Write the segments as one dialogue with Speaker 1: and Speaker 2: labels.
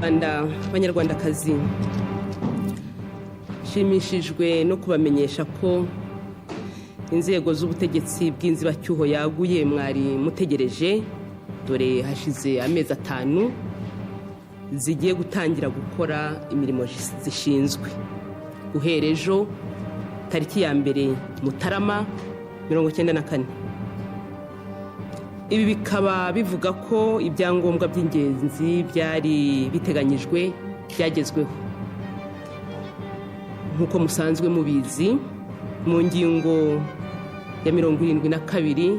Speaker 1: Rwanda, Banyarwandakazi, nshimishijwe no kubamenyesha ko inzego z'ubutegetsi bw'inzibacyuho yaguye mwari mutegereje, dore hashize amezi 5, zigiye gutangira gukora imirimo zishinzwe guhera ejo, tariki ya 1 Mutarama 94. Ibi bikaba bivuga ko ibyangombwa by'ingenzi byari biteganyijwe byagezweho. Nk'uko musanzwe mubizi, mu ngingo ya 72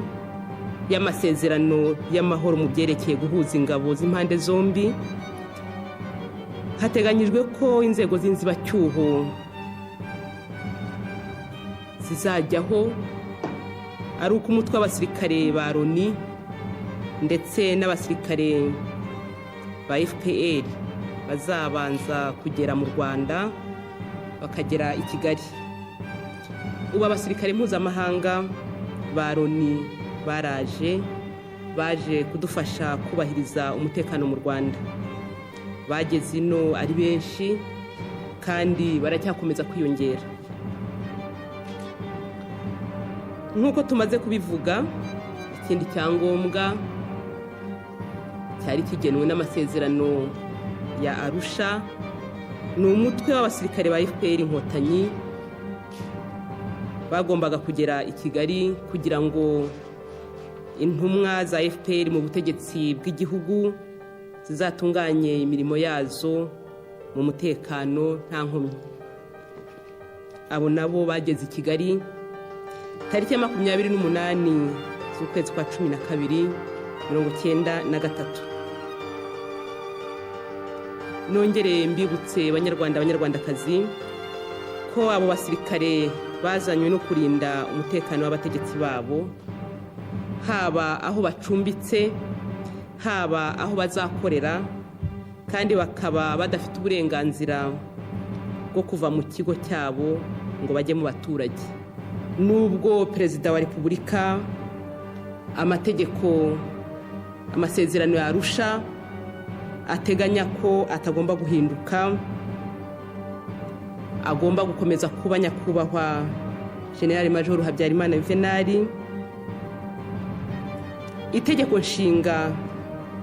Speaker 1: y'amasezerano y'amahoro mu byerekeye guhuza ingabo z'impande zombi, hateganyijwe ko inzego z'inzibacyuho zizajyaho ari uko umutwe w'abasirikare ba Loni ndetse n'abasirikare ba FPR bazabanza kugera mu Rwanda, bakagera i Kigali. Ubu abasirikare mpuzamahanga ba Loni baraje, baje kudufasha kubahiriza umutekano mu Rwanda. Bageze ino ari benshi kandi baracyakomeza kwiyongera. Nk'uko tumaze kubivuga, ikindi cyangombwa cyari kigenwe n'amasezerano ya Arusha ni umutwe w'abasirikare ba FPR Inkotanyi bagombaga kugera i Kigali kugira ngo intumwa za FPR mu butegetsi bw'igihugu zizatunganye imirimo yazo mu mutekano nta nkomyi. Abo nabo bageze i Kigali tariki ya 28 z'ukwezi kwa 12 93. Nongere mbibutse, Banyarwanda, Banyarwandakazi, ko abo basirikare bazanywe no kurinda umutekano w'abategetsi babo, haba aho bacumbitse, haba aho bazakorera, kandi bakaba badafite uburenganzira bwo kuva mu kigo cyabo ngo bajye mu baturage. Nubwo Perezida wa Repubulika, amategeko, amasezerano ya Arusha ateganya ko atagomba guhinduka, agomba gukomeza kuba Nyakubahwa General Major Habyarimana Yuvenali, itegeko nshinga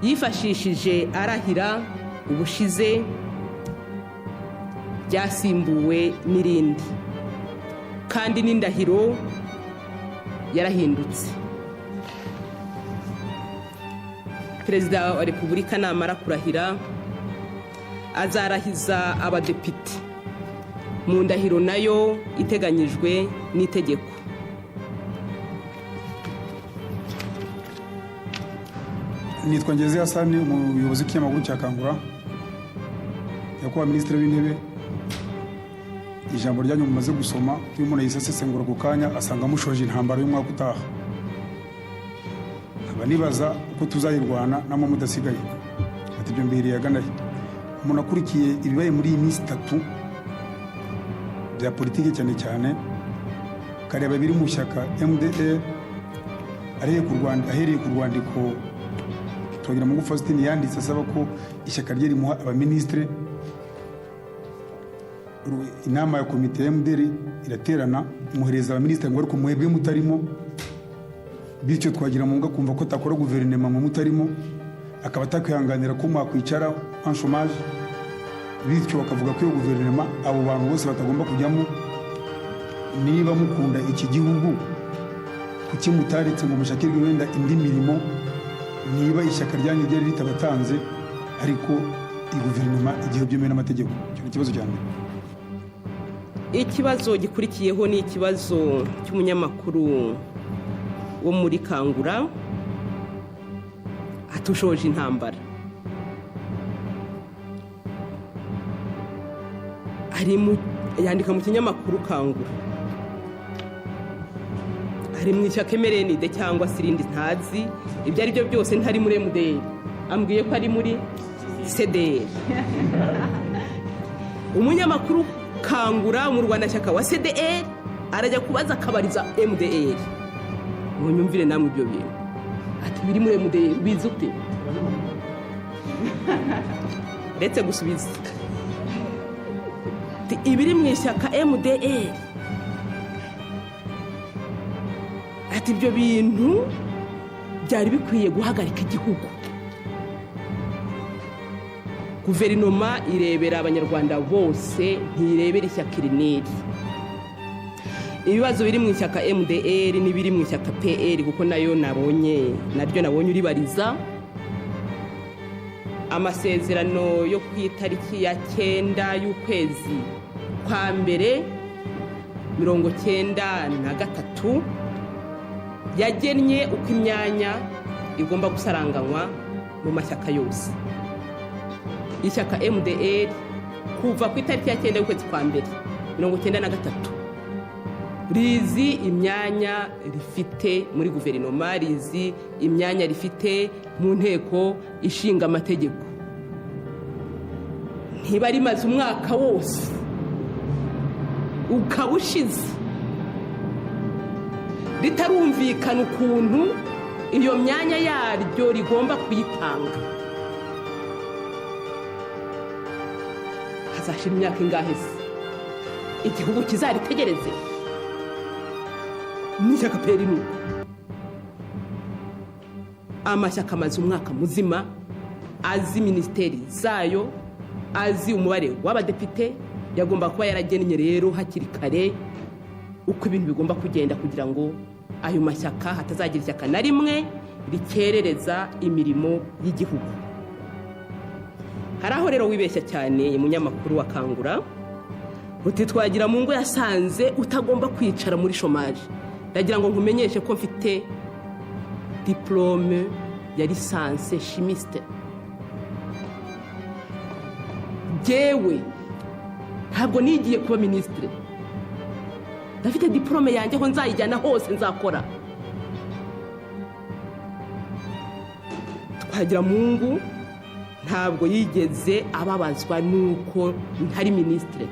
Speaker 1: yifashishije arahira ubushize ryasimbuwe n'irindi, kandi n'indahiro yarahindutse. Perezida wa Repubulika namara kurahira azarahiza abadepite mu ndahiro nayo iteganyijwe n'itegeko.
Speaker 2: Nitwa Ngeze Hasani, umuyobozi w'ikinyamakuru cya Kangura. Nyakubahwa Minisitiri w'Intebe, ijambo ryanyu mumaze gusoma, iyo umuntu yahise asesengura ako kanya asanga mushoje intambara y'umwaka utaha. Nkaba nibaza uko tuzayirwana namwe mudasigaye. Ati ibyo mbihiriye agana he? Umuntu akurikiye ibibaye muri iyi minsi 3 bya politiki, cyane cyane kareba biri mu shyaka MDR, ahereye ku rwandiko Twagiramungu Faustin yanditse asaba ko ishyaka rye rimuha abaminisitiri. Inama ya komite ya MDR iraterana, imuhereza abaminisitiri ngo ariko mwebwe mutarimo. Bityo Twagiramungu akumva ko atakora guverinoma mwe mutarimo, akaba atakwihanganira ko mwakwicara en chômage. Bityo bakavuga ko iyo guverinoma abo bantu bose batagomba kujyamo. Niba mukunda iki gihugu, kuki mutaretse ngo mushakirwe wenda indi mirimo, niba ishyaka ryanyu ryari ritabatanze, ariko iyi guverinoma igihe byemewe n'amategeko? Icyo ni ikibazo cya mbere.
Speaker 1: Ikibazo gikurikiyeho ni ikibazo cy'umunyamakuru wo muri Kangura. Atushoje intambara, yandika mu kinyamakuru Kangura, ari mu ishyaka MRND cyangwa se irindi ntazi, ibyo ari byo byose ntari muri MDR, ambwiye ko ari muri CDR. Umunyamakuru Kangura mu rwandashyaka wa CDR arajya kubaza akabariza MDR. Munyumvire namwe ibyo bintu. Ati biri muri MDR, bizi ute? Ndetse gusubiza ibiri mu ishyaka MDR, ati ibyo bintu byari bikwiye guhagarika igihugu. Guverinoma irebera Abanyarwanda bose, ntirebera ishyaka iri n'iri. Ibibazo biri mu ishyaka MDR n'ibiri mu ishyaka PL, kuko nayo nabonye naryo nabonye uribariza. Amasezerano yo ku itariki ya 9 y'ukwezi kwa mbere 93 yagennye uko imyanya igomba gusaranganywa mu mashyaka yose. Ishyaka MDR kuva ku itariki ya 9 y'ukwezi kwa mbere 93 rizi imyanya rifite muri guverinoma, rizi imyanya rifite mu nteko ishinga amategeko. Ntiba rimaze umwaka wose ukaba ushize ritarumvikana ukuntu iyo myanya yaryo rigomba kuyitanga. Hazashira imyaka ingahe se igihugu kizaritegereze? N'ishyaka PL ni uko. Amashyaka amaze umwaka muzima azi minisiteri zayo, azi umubare w'abadepite. Yagomba kuba yaragennye rero hakiri kare uko ibintu bigomba kugenda, kugira ngo ayo mashyaka hatazagira ishyaka na rimwe rikerereza imirimo y'igihugu. Hari aho rero wibeshya cyane, umunyamakuru wa Kangura, uti Twagiramungu yasanze utagomba kwicara muri chômage. Ndagira ngo nkumenyeshe ko mfite diplôme ya licence chimiste. Jyewe ntabwo nigiye kuba minisitiri, ndafite diplôme yanjye, aho nzayijyana hose nzakora. Twagiramungu ntabwo yigeze ababazwa n'uko ntari minisitiri.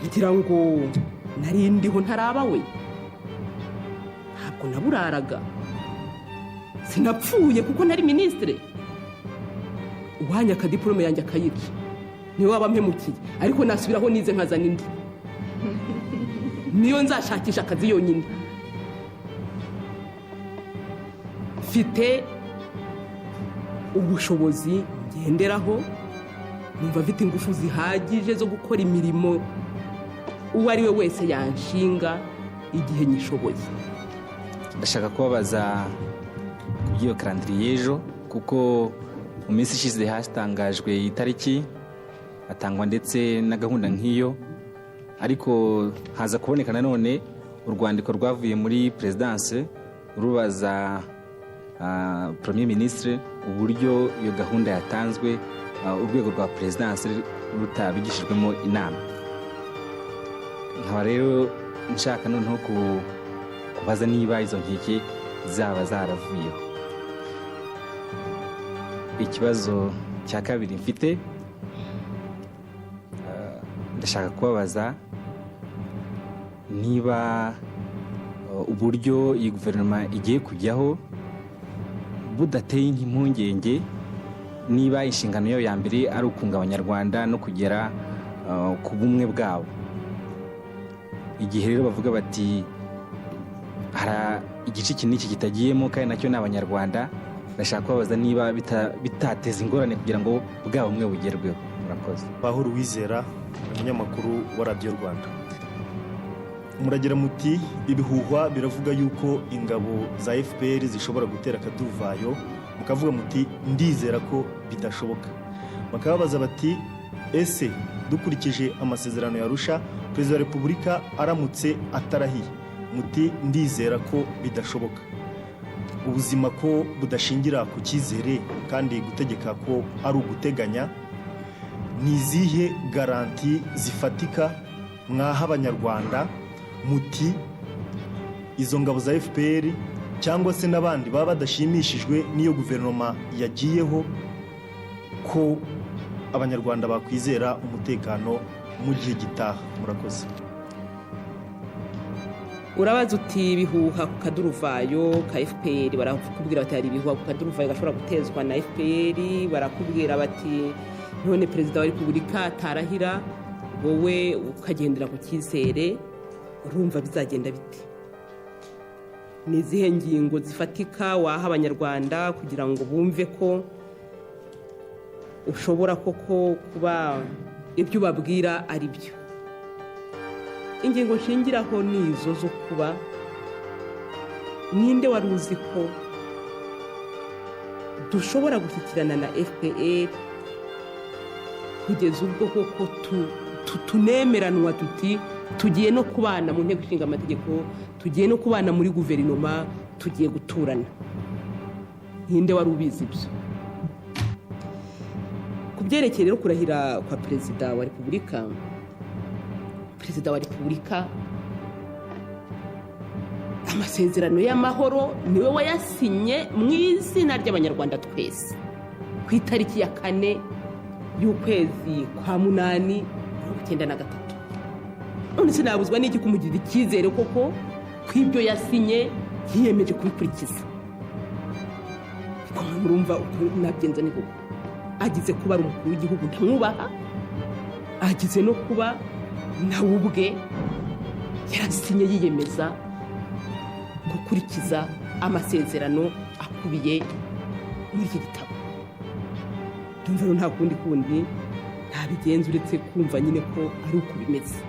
Speaker 1: Ngira ngo nari ndiho ntaraba we, ntabwo naburaraga, sinapfuye kuko nari minisitiri. Uwanyaka diplôme yanjye akayica niwe waba mpemukiye, ariko nasubiraho nize nkazana indi, niyo nzashakisha akazi yonyine. Mfite ubushobozi ngenderaho, numva mfite ingufu zihagije zo gukora imirimo uwo ari we wese yanshinga igihe nyishoboye.
Speaker 3: Ndashaka kubabaza ku by'iyo calendrier y'ejo, kuko mu minsi ishize hatangajwe itariki, hatangwa ndetse na gahunda nk'iyo, ariko haza kuboneka nanone urwandiko rwavuye muri perezidanse rubaza Premier Ministre uburyo iyo gahunda yatanzwe, urwego rwa perezidanse rutabigishijwemo inama. Nkaba rero nshaka noneho kubaza niba izo nkeke zaba zaravuyeho. Ikibazo cya kabiri mfite, ndashaka kubabaza niba uburyo iyi guverinoma igiye kujyaho budateye impungenge, niba inshingano yayo ya mbere ari ukunga Abanyarwanda no kugera ku bumwe bwabo. Igihe rero bavuga bati hari igice iki n'iki kitagiyemo kandi nacyo ni Abanyarwanda, ndashaka kubabaza niba bitateza ingorane kugira ngo bwa bumwe bugerweho. Murakoze.
Speaker 4: Pahuro Uwizera, umunyamakuru wa Radiyo Rwanda. Muragira muti ibihuhwa biravuga yuko ingabo za FPR zishobora gutera akaduruvayo, mukavuga muti ndizera ko bidashoboka. Bakababaza bati ese dukurikije amasezerano ya Arusha, Perezida wa Repubulika aramutse atarahiye, muti ndizera ko bidashoboka. Ubuzima ko budashingira ku cyizere kandi gutegeka ko ari uguteganya, ni izihe garanti zifatika mwaha Abanyarwanda muti izo ngabo za FPR cyangwa se n'abandi baba badashimishijwe n'iyo guverinoma yagiyeho, ko Abanyarwanda bakwizera umutekano mu gihe gitaha? Murakoze.
Speaker 1: Urabaza uti ibihuha ku kaduruvayo ka FPR. Barakubwira bati hari ibihuha ku kaduruvayo gashobora gutezwa na FPR. Barakubwira bati none Perezida wa Repubulika atarahira, wowe ukagendera ku cyizere, urumva bizagenda bite? Ni izihe ngingo zifatika waha Abanyarwanda kugira ngo bumve ko ushobora koko kuba ibyo ubabwira ari byo? Ingingo nshingiraho ni izo zo kuba ninde wari uzi ko dushobora gushyikirana na FPR kugeza ubwo koko tunemeranwa tuti tugiye no kubana mu Nteko Ishinga Amategeko, tugiye no kubana muri guverinoma, tugiye guturana? Ninde wari ubizi ibyo? Ku byerekeye rero kurahira kwa Perezida wa Repubulika, Perezida wa Repubulika amasezerano y'amahoro niwe wayasinye mu izina ry'Abanyarwanda twese ku itariki ya 4 y'ukwezi kwa 8 93. None sinabuzwa n'iki kumugirira icyizere koko ko ibyo yasinye yiyemeje kubikurikiza? Kuko murumva uko nabigenza ni koko agize kuba ari umukuru w'igihugu ndamwubaha, agize no kuba nawe ubwe yarasinye yiyemeza gukurikiza amasezerano akubiye muri iki gitabo. Ndumva rero nta kundi kundi ntabigenza uretse kumva nyine ko ari uko bimeze.